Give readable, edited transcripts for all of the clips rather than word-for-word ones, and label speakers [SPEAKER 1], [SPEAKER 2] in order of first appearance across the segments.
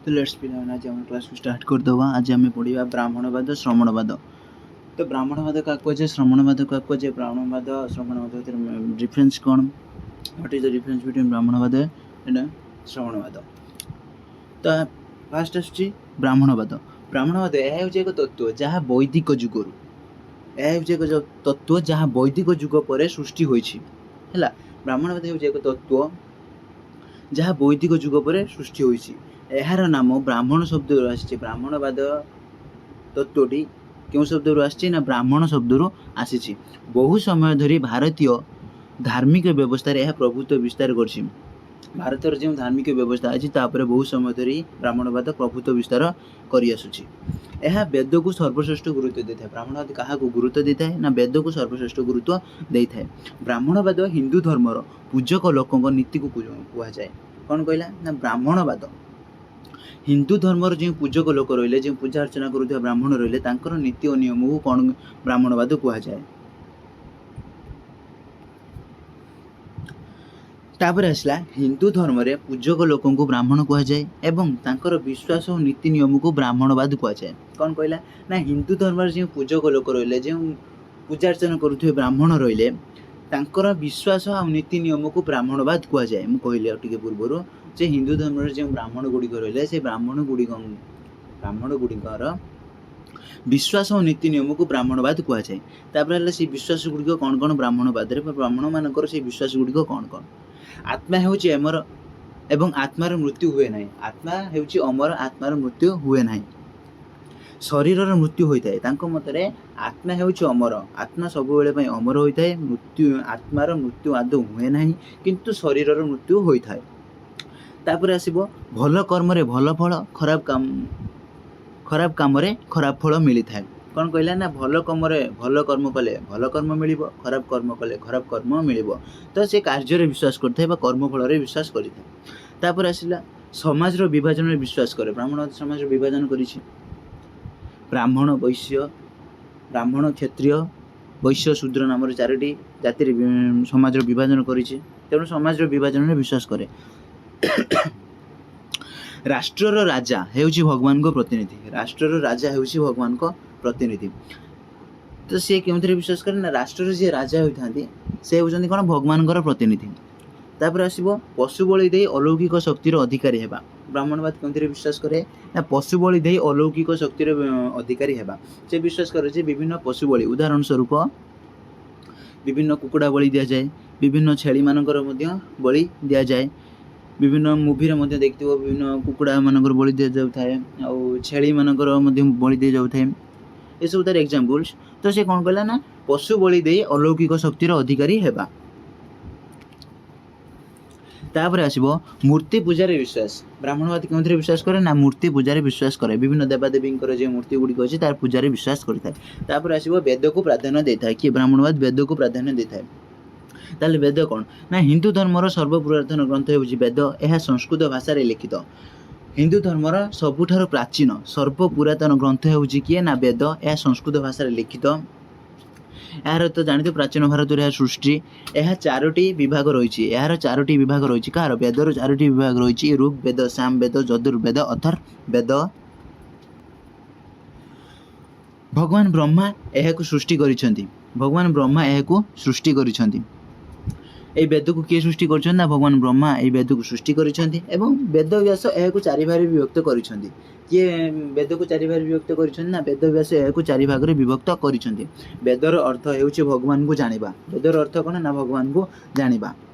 [SPEAKER 1] Let's ପିଲାମାନେ, ଆଜି ଆମ କ୍ଲାସ୍କୁ ଷ୍ଟାର୍ଟ କରିଦେବା। ଆଜି ଆମେ ପଢ଼ିବା ବ୍ରାହ୍ମଣବାଦ, ଶ୍ରମଣବାଦ। ତ ବ୍ରାହ୍ମଣବାଦ କାହାକୁ କୁହାଯାଏ, ଶ୍ରମଣବାଦ କାହାକୁ କୁହାଯାଏ, ବ୍ରାହ୍ମଣବାଦ ଶ୍ରମଣବାଦ ଭିତରେ ଡିଫରେନ୍ସ କ'ଣ? What is the difference between ବ୍ରାହ୍ମଣବାଦ and ଶ୍ରମଣବାଦ? ତ ଫାଷ୍ଟ ଆସୁଛି ବ୍ରାହ୍ମଣବାଦ। ବ୍ରାହ୍ମଣବାଦ ଏହା ହେଉଛି ଏକ ତତ୍ତ୍ୱ ଯାହା ବୈଦିକ ଯୁଗରୁ, ଏହା ହେଉଛି ଏକ ତତ୍ତ୍ୱ ଯାହା ବୈଦିକ ଯୁଗ ପରେ ସୃଷ୍ଟି ହୋଇଛି। ହେଲା, ବ୍ରାହ୍ମଣବାଦ ହେଉଛି ଏକ ତତ୍ତ୍ୱ ଯାହା ବୈଦିକ ଯୁଗ ପରେ ସୃଷ୍ଟି ହୋଇଛି। ଏହାର ନାମ ବ୍ରାହ୍ମଣ ଶବ୍ଦରୁ ଆସିଛି। ବ୍ରାହ୍ମଣବାଦ ତତ୍ତ୍ୱଟି କେଉଁ ଶବ୍ଦରୁ ଆସିଛି ନା ବ୍ରାହ୍ମଣ ଶବ୍ଦରୁ ଆସିଛି। ବହୁ ସମୟ ଧରି ଭାରତୀୟ ଧାର୍ମିକ ବ୍ୟବସ୍ଥାରେ ଏହା ପ୍ରଭୁତ୍ୱ ବିସ୍ତାର କରିଛି। ଭାରତର ଯେଉଁ ଧାର୍ମିକ ବ୍ୟବସ୍ଥା ଅଛି, ତାପରେ ବହୁ ସମୟ ଧରି ବ୍ରାହ୍ମଣବାଦ ପ୍ରଭୁତ୍ୱ ବିସ୍ତାର କରିଆସୁଛି। ଏହା ବେଦକୁ ସର୍ବଶ୍ରେଷ୍ଠ ଗୁରୁତ୍ୱ ଦେଇଥାଏ। ବ୍ରାହ୍ମଣବାଦ କାହାକୁ ଗୁରୁତ୍ୱ ଦେଇଥାଏ ନା ବେଦକୁ ସର୍ବଶ୍ରେଷ୍ଠ ଗୁରୁତ୍ୱ ଦେଇଥାଏ। ବ୍ରାହ୍ମଣବାଦ ହିନ୍ଦୁ ଧର୍ମର ପୂଜକ ଲୋକଙ୍କ ନୀତିକୁ କୁହାଯାଏ। କ'ଣ କହିଲା ନା ବ୍ରାହ୍ମଣବାଦ ହିନ୍ଦୁ ଧର୍ମର ଯେଉଁ ପୂଜକ ଲୋକ ରହିଲେ, ଯେଉଁ ପୂଜା ଅର୍ଚ୍ଚନା କରୁଥିବା ବ୍ରାହ୍ମଣ ରହିଲେ, ତାଙ୍କର ନୀତି ଓ ନିୟମକୁ କ'ଣ ବ୍ରାହ୍ମଣବାଦ କୁହାଯାଏ। ତାପରେ ଆସିଲା, ହିନ୍ଦୁ ଧର୍ମରେ ପୂଜକ ଲୋକଙ୍କୁ ବ୍ରାହ୍ମଣ କୁହାଯାଏ ଏବଂ ତାଙ୍କର ବିଶ୍ୱାସ ଓ ନୀତି ନିୟମକୁ ବ୍ରାହ୍ମଣବାଦ କୁହାଯାଏ। କ'ଣ କହିଲା ନା ହିନ୍ଦୁ ଧର୍ମରେ ଯେଉଁ ପୂଜକ ଲୋକ ରହିଲେ, ଯେଉଁ ପୂଜା ଅର୍ଚ୍ଚନା କରୁଥିବେ ବ୍ରାହ୍ମଣ ରହିଲେ, ତାଙ୍କର ବିଶ୍ୱାସ ଆଉ ନୀତି ନିୟମକୁ ବ୍ରାହ୍ମଣବାଦ କୁହାଯାଏ। ମୁଁ କହିଲି ଆଉ ଟିକେ ପୂର୍ବରୁ ଯେ ହିନ୍ଦୁ ଧର୍ମରେ ଯେଉଁ ବ୍ରାହ୍ମଣ ଗୁଡ଼ିକ ରହିଲେ, ସେ ବ୍ରାହ୍ମଣ ଗୁଡ଼ିକର ବିଶ୍ୱାସ ଓ ନୀତି ନିୟମକୁ ବ୍ରାହ୍ମଣବାଦ କୁହାଯାଏ। ତାପରେ ହେଲା, ସେଇ ବିଶ୍ୱାସ ଗୁଡ଼ିକ କ'ଣ କ'ଣ? ବ୍ରାହ୍ମଣବାଦରେ ବା ବ୍ରାହ୍ମଣମାନଙ୍କର ସେଇ ବିଶ୍ୱାସ ଗୁଡ଼ିକ କ'ଣ କ'ଣ? ଆତ୍ମା ହେଉଛି ଅମର ଏବଂ ଆତ୍ମାର ମୃତ୍ୟୁ ହୁଏ ନାହିଁ। ଆତ୍ମା ହେଉଛି ଅମର, ଆତ୍ମାର ମୃତ୍ୟୁ ହୁଏ ନାହିଁ, ଶରୀରର ମୃତ୍ୟୁ ହୋଇଥାଏ। ତାଙ୍କ ମତରେ ଆତ୍ମା ହେଉଛି ଅମର, ଆତ୍ମା ସବୁବେଳେ ପାଇଁ ଅମର ହୋଇଥାଏ। ଆତ୍ମାର ମୃତ୍ୟୁ ଆଦୌ ହୁଏ ନାହିଁ, କିନ୍ତୁ ଶରୀରର ମୃତ୍ୟୁ ହୋଇଥାଏ। ତାପରେ ଆସିବ, ଭଲ କର୍ମରେ ଭଲ ଫଳ, ଖରାପ କାମରେ ଖରାପ ଫଳ ମିଳିଥାଏ। କ'ଣ କହିଲା ନା ଭଲ କର୍ମରେ, ଭଲ କର୍ମ କଲେ ଭଲ କର୍ମ ମିଳିବ, ଖରାପ କର୍ମ କଲେ ଖରାପ କର୍ମ ମିଳିବ। ତ ସେ କାର୍ଯ୍ୟରେ ବିଶ୍ୱାସ କରିଥାଏ ବା କର୍ମଫଳରେ ବିଶ୍ୱାସ କରିଥାଏ। ତାପରେ ଆସିଲା, ସମାଜର ବିଭାଜନରେ ବିଶ୍ୱାସ କରେ। ବ୍ରାହ୍ମଣ ସମାଜର ବିଭାଜନ କରିଛି। ବ୍ରାହ୍ମଣ, ବୈଶ୍ୟ, ବ୍ରାହ୍ମଣ, କ୍ଷତ୍ରିୟ, ବୈଶ୍ୟ, ଶୂଦ୍ର ନାମରେ ଚାରୋଟି ଜାତିରେ ସମାଜର ବିଭାଜନ କରିଛି। ତେଣୁ ସମାଜର ବିଭାଜନରେ ବିଶ୍ୱାସ କରେ। ରାଷ୍ଟ୍ରର ରାଜା ହେଉଛି ଭଗବାନଙ୍କ ପ୍ରତିନିଧି। ରାଷ୍ଟ୍ରର ରାଜା ହେଉଛି ଭଗବାନଙ୍କ ପ୍ରତିନିଧି। ତ ସିଏ କେଉଁଥିରେ ବିଶ୍ୱାସ କରେ ନା ରାଷ୍ଟ୍ରର ଯିଏ ରାଜା ହୋଇଥାନ୍ତି, ସେ ହେଉଛନ୍ତି କ'ଣ? ଭଗବାନଙ୍କର ପ୍ରତିନିଧି। ତାପରେ ଆସିବ, ପଶୁ ବଳି ଦେଇ ଅଲୌକିକ ଶକ୍ତିର ଅଧିକାରୀ ହେବା। ବ୍ରାହ୍ମଣବାଦ କେଉଁଥିରେ ବିଶ୍ୱାସ କରେ ନା ପଶୁ ବଳି ଦେଇ ଅଲୌକିକ ଶକ୍ତିର ଅଧିକାରୀ ହେବା। ସେ ବିଶ୍ୱାସ କରେ ଯେ ବିଭିନ୍ନ ପଶୁ ବଳି, ଉଦାହରଣ ସ୍ୱରୂପ ବିଭିନ୍ନ କୁକୁଡ଼ା ବଳି ଦିଆଯାଏ, ବିଭିନ୍ନ ଛେଳିମାନଙ୍କର ମଧ୍ୟ ବଳି ଦିଆଯାଏ। ବିଭିନ୍ନ ମୁଭିରେ ମଧ୍ୟ ଦେଖିଥିବ, ବିଭିନ୍ନ କୁକୁଡ଼ା ମାନଙ୍କର ବଳି ଦିଆଯାଉଥାଏ ଆଉ ଛେଳିମାନଙ୍କର ମଧ୍ୟ ବଳି ଦିଆଯାଉଥାଏ। ଏସବୁ ତାର ଏକ୍ଜାମ୍ପଲ୍ସ। ତ ସେ କ'ଣ କଲା ନା ପଶୁ ବଳି ଦେଇ ଅଲୌକିକ ଶକ୍ତିର ଅଧିକାରୀ ହେବା। ତାପରେ ଆସିବ, ମୂର୍ତ୍ତି ପୂଜାରେ ବିଶ୍ୱାସ। ବ୍ରାହ୍ମଣବାଦ କେଉଁଥିରେ ବିଶ୍ୱାସ କରେ ନା ମୂର୍ତ୍ତି ପୂଜାରେ ବିଶ୍ୱାସ କରେ। ବିଭିନ୍ନ ଦେବାଦେବୀଙ୍କର ଯେଉଁ ମୂର୍ତ୍ତି ଗୁଡ଼ିକ ଅଛି, ତାର ପୂଜାରେ ବିଶ୍ୱାସ କରିଥାଏ। ତାପରେ ଆସିବ, ବେଦକୁ ପ୍ରାଧାନ୍ୟ ଦେଇଥାଏ। କିଏ? ବ୍ରାହ୍ମଣବାଦ ବେଦକୁ ପ୍ରାଧାନ୍ୟ ଦେଇଥାଏ। ତାହେଲେ ବେଦ କ'ଣ ନା ହିନ୍ଦୁ ଧର୍ମର ସର୍ବପୁରାତନ ଗ୍ରନ୍ଥ ହେଉଛି ବେଦ। ଏହା ସଂସ୍କୃତ ଭାଷାରେ ଲିଖିତ। ହିନ୍ଦୁ ଧର୍ମର ସବୁଠାରୁ ପ୍ରାଚୀନ ସର୍ବପୁରାତନ ଗ୍ରନ୍ଥ ହେଉଛି କିଏ ନା ବେଦ। ଏହା ସଂସ୍କୃତ ଭାଷାରେ ଲିଖିତ। ଏହାର ତ ଜାଣିଥିବ, ପ୍ରାଚୀନ ଭାରତରେ ଏହା ସୃଷ୍ଟି। ଏହା ଚାରୋଟି ବିଭାଗ ରହିଛି। ଏହାର ଚାରୋଟି ବିଭାଗ ରହିଛି। କାହାର? ବେଦର ଚାରୋଟି ବିଭାଗ ରହିଛି: ଋକ୍ ବେଦ, ସାମ ବେଦ, ଯଜୁର୍ବେଦ, ଅଥର୍ବ ବେଦ। ଭଗବାନ ବ୍ରହ୍ମା ଏହାକୁ ସୃଷ୍ଟି କରିଛନ୍ତି। ଭଗବାନ ବ୍ରହ୍ମା ଏହାକୁ ସୃଷ୍ଟି କରିଛନ୍ତି। ଏଇ ବେଦକୁ କିଏ ସୃଷ୍ଟି କରିଛନ୍ତି ନା ଭଗବାନ ବ୍ରହ୍ମା ଏଇ ବେଦକୁ ସୃଷ୍ଟି କରିଛନ୍ତି ଏବଂ ବେଦବ୍ୟାସ ଏହାକୁ ଚାରି ଭାଗରେ ବିଭକ୍ତ କରିଛନ୍ତି। କିଏ ବେଦକୁ ଚାରି ଭାଗରେ ବିଭକ୍ତ କରିଛନ୍ତି ନା ବେଦବ୍ୟାସ ଏହାକୁ ଚାରି ଭାଗରେ ବିଭକ୍ତ କରିଛନ୍ତି। ବେଦର ଅର୍ଥ ହେଉଛି ଭଗବାନଙ୍କୁ ଜାଣିବା। ବେଦର ଅର୍ଥ କ'ଣ ନା ଭଗବାନଙ୍କୁ ଜାଣିବା।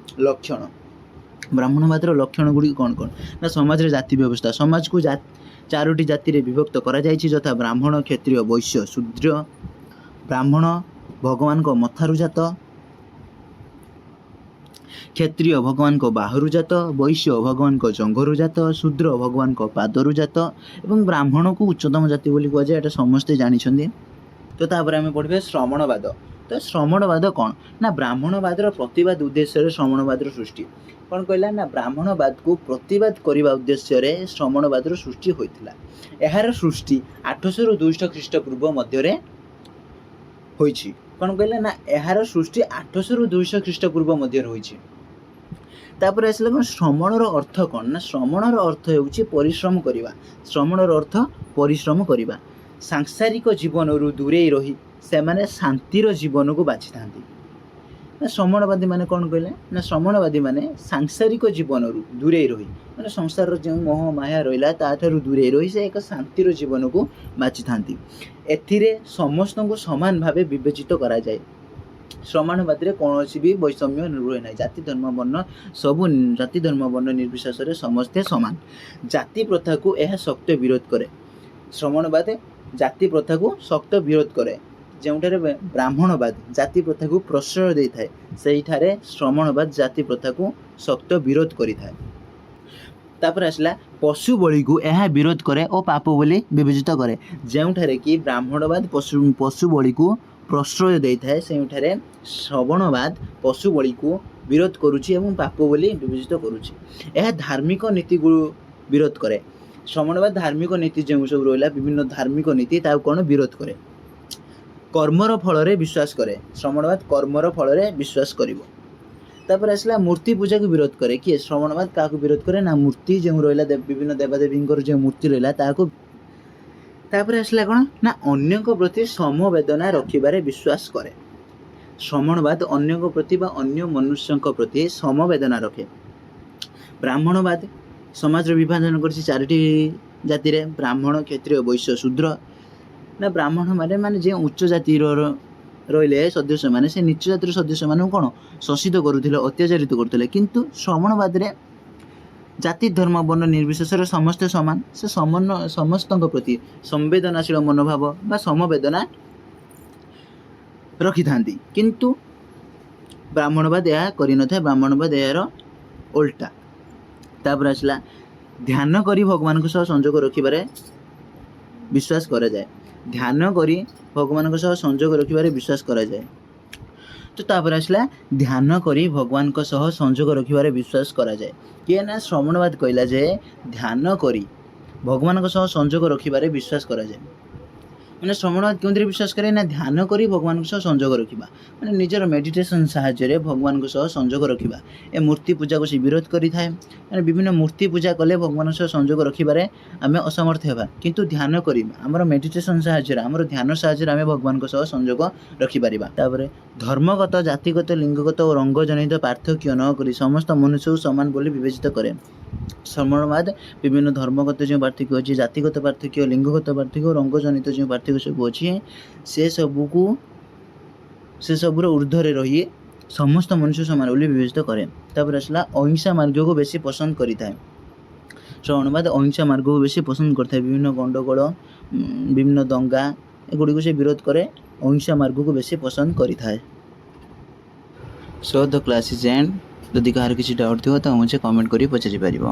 [SPEAKER 1] ଲକ୍ଷଣ, ବ୍ରାହ୍ମଣବାଦର ଲକ୍ଷଣ ଗୁଡ଼ିକ କ'ଣ କ'ଣ ନା ସମାଜରେ ଜାତି ବ୍ୟବସ୍ଥା। ସମାଜକୁ ଚାରୋଟି ଜାତିରେ ବିଭକ୍ତ କରାଯାଇଛି, ଯଥା ବ୍ରାହ୍ମଣ, କ୍ଷତ୍ରିୟ, ବୈଶ୍ୟ, ଶୂଦ୍ର। ବ୍ରାହ୍ମଣ ଭଗବାନଙ୍କ ମଥାରୁ ଜାତ, କ୍ଷତ୍ରିୟ ଭଗବାନଙ୍କ ବାହୁରୁ ଜାତ, ବୈଶ୍ୟ ଭଗବାନଙ୍କ ଜଙ୍ଘରୁ ଜାତ, ଶୂଦ୍ର ଭଗବାନଙ୍କ ପାଦରୁ ଜାତ ଏବଂ ବ୍ରାହ୍ମଣକୁ ଉଚ୍ଚତମ ଜାତି ବୋଲି କୁହାଯାଏ। ଏଇଟା ସମସ୍ତେ ଜାଣିଛନ୍ତି। ତ ତାପରେ ଆମେ ପଢ଼ିବା ଶ୍ରମଣବାଦ। ତ ଶ୍ରମଣବାଦ କ'ଣ ନା ବ୍ରାହ୍ମଣବାଦର ପ୍ରତିବାଦ ଉଦ୍ଦେଶ୍ୟରେ ଶ୍ରମଣବାଦର ସୃଷ୍ଟି। କ'ଣ କହିଲା ନା ବ୍ରାହ୍ମଣବାଦକୁ ପ୍ରତିବାଦ କରିବା ଉଦ୍ଦେଶ୍ୟରେ ଶ୍ରମଣବାଦର ସୃଷ୍ଟି ହୋଇଥିଲା। ଏହାର ସୃଷ୍ଟି 800ରୁ 200 ଖ୍ରୀଷ୍ଟପୂର୍ବ ମଧ୍ୟରେ ହୋଇଛି। କ'ଣ କହିଲା ନା ଏହାର ସୃଷ୍ଟି 800ରୁ 200 ଖ୍ରୀଷ୍ଟପୂର୍ବ ମଧ୍ୟରେ ହୋଇଛି। ତାପରେ ଆସିଲା କ'ଣ? ଶ୍ରମଣର ଅର୍ଥ କ'ଣ ନା, ଶ୍ରମଣର ଅର୍ଥ ହେଉଛି ପରିଶ୍ରମ କରିବା। ଶ୍ରମଣର ଅର୍ଥ ପରିଶ୍ରମ କରିବା। ସାଂସାରିକ ଜୀବନରୁ ଦୂରେଇ ରହି ସେମାନେ ଶାନ୍ତିର ଜୀବନକୁ ବାଛିଥାନ୍ତି। ନା, ଶ୍ରମଣବାଦୀ ମାନେ କ'ଣ କହିଲେ ନା, ଶ୍ରମଣବାଦୀ ମାନେ ସାଂସାରିକ ଜୀବନରୁ ଦୂରେଇ ରହି, ମାନେ ସଂସାରର ଯେଉଁ ମୋହ ମାୟା ରହିଲା, ତାଠାରୁ ଦୂରେଇ ରହି ସେ ଏକ ଶାନ୍ତିର ଜୀବନକୁ ବାଛିଥାନ୍ତି। ଏଥିରେ ସମସ୍ତଙ୍କୁ ସମାନ ଭାବେ ବିବେଚିତ କରାଯାଏ। ଶ୍ରମଣବାଦୀରେ କୌଣସି ବି ବୈଷମ୍ୟ ରୁହେ ନାହିଁ। ଜାତି, ଧର୍ମ, ବର୍ଣ୍ଣ ସବୁ, ଜାତି, ଧର୍ମ, ବର୍ଣ୍ଣ ନିର୍ବିଶେଷରେ ସମସ୍ତେ ସମାନ। ଜାତି ପ୍ରଥାକୁ ଏହା ଶକ୍ତ ବିରୋଧ କରେ। ଶ୍ରମଣବାଦ ଜାତି ପ୍ରଥାକୁ ଶକ୍ତ ବିରୋଧ କରେ। ଯେଉଁଠାରେ ବ୍ରାହ୍ମଣବାଦ ଜାତି ପ୍ରଥାକୁ ପ୍ରଶ୍ରୟ ଦେଇଥାଏ, ସେଇଠାରେ ଶ୍ରମଣବାଦ ଜାତି ପ୍ରଥାକୁ ଶକ୍ତ ବିରୋଧ କରିଥାଏ। ତାପରେ ଆସିଲା, ପଶୁ ବଳିକୁ ଏହା ବିରୋଧ କରେ ଓ ପାପ ବୋଲି ବିବେଚିତ କରେ। ଯେଉଁଠାରେ କି ବ୍ରାହ୍ମଣବାଦ ପଶୁ ବଳିକୁ ପ୍ରଶ୍ରୟ ଦେଇଥାଏ, ସେଇଠାରେ ଶ୍ରମଣବାଦ ପଶୁ ବଳିକୁ ବିରୋଧ କରୁଛି ଏବଂ ପାପ ବୋଲି ବିବେଚିତ କରୁଛି। ଏହା ଧାର୍ମିକ ନୀତିକୁ ବିରୋଧ କରେ। ଶ୍ରମଣବାଦ ଧାର୍ମିକ ନୀତି ଯେଉଁ ସବୁ ରହିଲା, ବିଭିନ୍ନ ଧାର୍ମିକ ନୀତି, ତାକୁ କ'ଣ ବିରୋଧ କରେ। କର୍ମର ଫଳରେ ବିଶ୍ୱାସ କରେ। ଶ୍ରମଣବାଦ କର୍ମର ଫଳରେ ବିଶ୍ୱାସ କରିବ। ତାପରେ ଆସିଲା, ମୂର୍ତ୍ତି ପୂଜାକୁ ବିରୋଧ କରେ। କିଏ? ଶ୍ରମଣବାଦ କାହାକୁ ବିରୋଧ କରେ ନା, ମୂର୍ତ୍ତି ଯେଉଁ ରହିଲା, ବିଭିନ୍ନ ଦେବାଦେବୀଙ୍କର ଯେଉଁ ମୂର୍ତ୍ତି ରହିଲା, ତାହାକୁ। ତାପରେ ଆସିଲା କ'ଣ ନା, ଅନ୍ୟଙ୍କ ପ୍ରତି ସମବେଦନା ରଖିବାରେ ବିଶ୍ୱାସ କରେ। ଶ୍ରମଣବାଦ ଅନ୍ୟଙ୍କ ପ୍ରତି ବା ଅନ୍ୟ ମନୁଷ୍ୟଙ୍କ ପ୍ରତି ସମବେଦନା ରଖେ। ବ୍ରାହ୍ମଣବାଦ ସମାଜର ବିଭାଜନ କରିଛି ଚାରିଟି ଜାତିରେ: ବ୍ରାହ୍ମଣ, କ୍ଷତ୍ରିୟ, ବୈଶ୍ୟ, ଶୂଦ୍ର। ନା, ବ୍ରାହ୍ମଣ ମାନେ ମାନେ ଯେଉଁ ଉଚ୍ଚ ଜାତିର ରହିଲେ ସଦସ୍ୟମାନେ, ସେ ନୀଚ ଜାତିର ସଦସ୍ୟମାନଙ୍କୁ କ'ଣ ଶୋଷିତ କରୁଥିଲେ, ଅତ୍ୟାଚାରିତ କରୁଥିଲେ। କିନ୍ତୁ ଶ୍ରମଣବାଦରେ ଜାତି, ଧର୍ମ, ବର୍ଣ୍ଣ ନିର୍ବିଶେଷରେ ସମସ୍ତେ ସମାନ। ସେ ସମସ୍ତଙ୍କ ପ୍ରତି ସମ୍ବେଦନାଶୀଳ ମନୋଭାବ ବା ସମବେଦନା ରଖିଥାନ୍ତି। କିନ୍ତୁ ବ୍ରାହ୍ମଣବାଦ ଏହା କରିନଥାଏ। ବ୍ରାହ୍ମଣବାଦ ଏହାର ଓଲଟା। ତାପରେ ଆସିଲା, ଧ୍ୟାନ କରି ଭଗବାନଙ୍କ ସହ ସଂଯୋଗ ରଖିବାରେ ବିଶ୍ୱାସ କରାଯାଏ। ଧ୍ୟାନ କରି ଭଗବାନଙ୍କ ସହ ସଂଯୋଗ ରଖିବାରେ ବିଶ୍ୱାସ କରାଯାଏ। ତ ତାପରେ ଆସିଲା, ଧ୍ୟାନ କରି ଭଗବାନଙ୍କ ସହ ସଂଯୋଗ ରଖିବାରେ ବିଶ୍ୱାସ କରାଯାଏ। କିଏ ନା, ଶ୍ରମଣବାଦ କହିଲା ଯେ ଧ୍ୟାନ କରି ଭଗବାନଙ୍କ ସହ ସଂଯୋଗ ରଖିବାରେ ବିଶ୍ୱାସ କରାଯାଏ। ମାନେ ଶ୍ରମଣବାଦ କେଉଁଥିରେ ବିଶ୍ୱାସ କରେ ନା, ଧ୍ୟାନ କରି ଭଗବାନଙ୍କ ସହ ସଂଯୋଗ ରଖିବା, ମାନେ ନିଜର ମେଡ଼ିଟେସନ୍ ସାହାଯ୍ୟରେ ଭଗବାନଙ୍କ ସହ ସଂଯୋଗ ରଖିବା। ଏ ମୂର୍ତ୍ତି ପୂଜାକୁ ସେ ବିରୋଧ କରିଥାଏ। ମାନେ ବିଭିନ୍ନ ମୂର୍ତ୍ତି ପୂଜା କଲେ ଭଗବାନଙ୍କ ସହ ସଂଯୋଗ ରଖିବାରେ ଆମେ ଅସମର୍ଥ ହେବା, କିନ୍ତୁ ଧ୍ୟାନ କରି ଆମର ମେଡ଼ିଟେସନ୍ ସାହାଯ୍ୟରେ, ଆମର ଧ୍ୟାନ ସାହାଯ୍ୟରେ ଆମେ ଭଗବାନଙ୍କ ସହ ସଂଯୋଗ ରଖିପାରିବା। ତାପରେ ଧର୍ମଗତ, ଜାତିଗତ, ଲିଙ୍ଗଗତ ଓ ରଙ୍ଗଜନିତ ପାର୍ଥକ୍ୟ ନ କରି ସମସ୍ତ ମନୁଷ୍ୟକୁ ସମାନ ବୋଲି ବିବେଚିତ କରେ। ଶ୍ରମଣବାଦ ବିଭିନ୍ନ ଧର୍ମଗତ ଯେଉଁ ପାର୍ଥକ୍ୟ ଅଛି, ଜାତିଗତ ପାର୍ଥକ୍ୟ, ଲିଙ୍ଗଗତ ପାର୍ଥକ୍ୟ, ରଙ୍ଗଜନିତ ଯେଉଁ ପାର୍ଥକ୍ୟ ସବୁ ଅଛି, ସେ ସବୁର ଉର୍ଦ୍ଧ୍ୱରେ ରହି ସମସ୍ତ ମନୁଷ୍ୟ ସମାନ ବୋଲି ବିବେଚିତ କରେ। ତାପରେ ଆସିଲା, ଅହିଂସା ମାର୍ଗକୁ ବେଶୀ ପସନ୍ଦ କରିଥାଏ। ଶ୍ରମଣବାଦ ଅହିଂସା ମାର୍ଗକୁ ବେଶୀ ପସନ୍ଦ କରିଥାଏ। ବିଭିନ୍ନ ଗଣ୍ଡଗୋଳ, ବିଭିନ୍ନ ଦଙ୍ଗା, ଏଗୁଡ଼ିକୁ ସେ ବିରୋଧ କରେ। ଅହିଂସା ମାର୍ଗକୁ ବେଶୀ ପସନ୍ଦ କରିଥାଏ। So the class is end. ଯଦି କାହାର କିଛି ଡାଉଟ୍ ଥିବ, ତ ମୋତେ କମେଣ୍ଟ କରି ପଚାରି ପାରିବ।